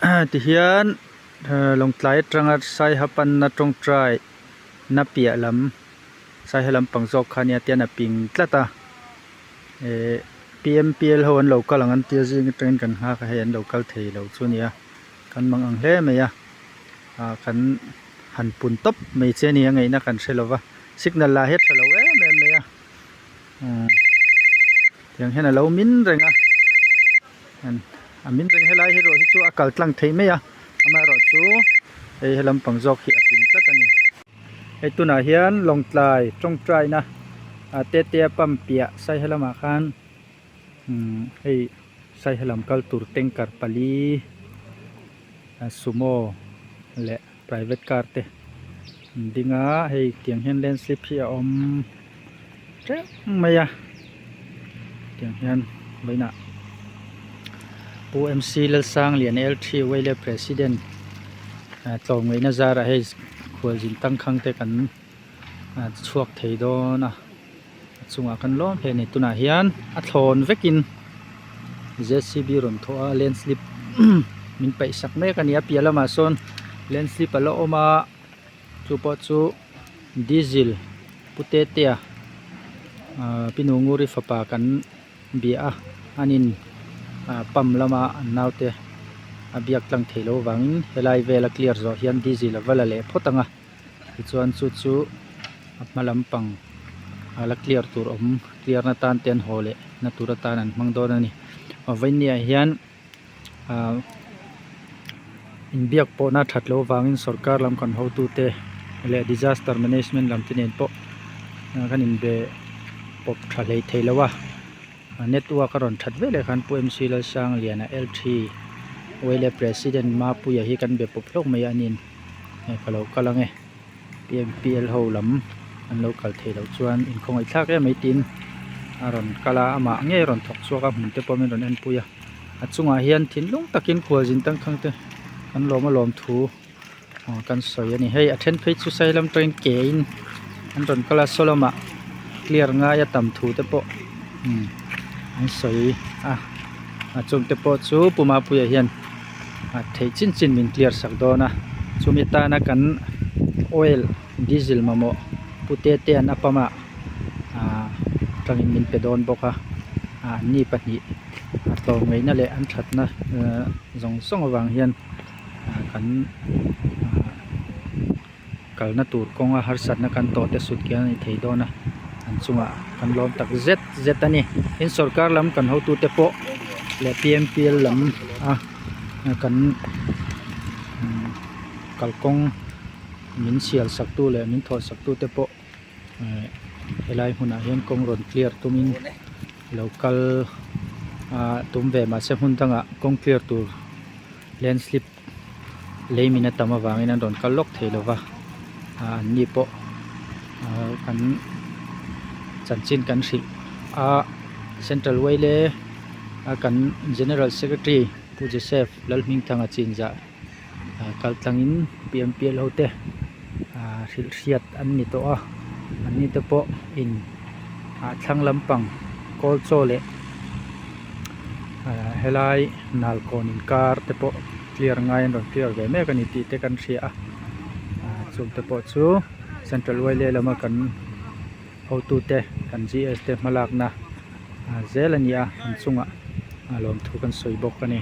Tihian Lawngtlai atanga Saiha panna tawngtai na piah lam Saiha lampang zawk kha ania tian a ping tlat a ehh P_M_P_L ho an lo kal ang an tia zing atangin kan nghak a hei an lo kal thei lo chu ania kan mang ang hle mai a ah kan han pun tawp mai che a ni a ngaihna kan hre lo va signal lah hi a tha lo em em mai a umm tiang hian a lo min reng a. A min reng helai hi erawh hi chu a kal tlang theih mai a amaherawh chu hei he lampang zawk hi a pin tlat a ni. Hei tunah hian Lawngtlai tawngtaina ah Tetea pump piah Saiha lamah khan umm hei Saiha lam kal tur tanker pali sumo leh private car te an ding a hei tiang hian landslip hi a awm teuh mai a tiang hian vawiinah Pu M C Lalsanglian L three Wele president ah tlawmngaihna zarah hei khualzin tangkhang te kan ah chhuak thei dawn a a chungah kan lawm hle a ni tunah hian a thlawn vekin J C B rawn thawh a landslip min paih sak mek a ni a piah lamah sawn landslip a la awm a chu pawh chu diesel pu tetea ahh pi nunguri fapa kan bia a an in ah pump lama an naute a biak tlang theih loh avangin helai vela clear zawh hian diesel a va la leh phawt ang a. Tichuan chu chu a hma lampang a la clear tur awm clear na tan te an haw leh na tur atan an hmang dawn a ni a vawiin ah hian ah inbiak pawhna that loh avangin sorkar lam kan hotute leh disaster management lam te nen pawh kan inbe pawp tha hlei thei lo a. Network a rawn that veleh khan Pu MC Lalsangliana L three Wele President Mapuia hi kan be pawp hlawk mai a aniin hei ka lo kal ange P_M_P_L ho lam an lo kal theih loh chuan inkhawngaih thlak em mai tiin a rawn kal a amah ngei a rawn thawk chhuak a hmun te pawh min rawn enpui a a chungah hian thinlung takin khualzin tangkhang te kan lawm a lawm thu. Aw kan sawi a ni hei a then phei chu sai lam tawngin ke in an rawn kal a saw lamah clear ngai a tam thu te pawh umm an sawi a a chung te pawh chu Pu Mapuia hian a theih chin chin min clear sak dawn a chumi tana kan oil diesel mamawh pu te te an a pump ah ahh tangin min pe dawn bawk a ah an ni pahnih a tlawm ngaihna leh an thatna ehh zawng zawng avang hian. Kan kalna tur kawnga harsatna kan tawh te sut kian a ni thei dawn a an chungah kan lawm tak zet zet a ni tin sorkar lam kan hotute pawh leh p m p l lam a kan kalkawng min sial sak tu leh min thawh sak tu te pawh eh helai hmunah hian kawng rawn clear tumin lo kal ah tum ve mahse hmun dangah kawng clear tur landslip lei min a tam avangin an rawn kal lawk thei lova ah an ni pawh ah kan chanchin kan hrilh a central wile a kan general secretary pu joseph lalhmingthanga chinzah ah kal tlangin p m p l ho te ah hrilh hriat an ni tawh a an ni te pawh in ah thlang lampang kawl chaw leh ah helai nalkawn inkar te pawh clear ngai an rawn clear ve mek a ni tih te kan hria a ah chung te pawh chu central y lama kan hotute kan g s te hmalakna ah zel a ni a an chungah lawmthu kan sawi bawk a ni.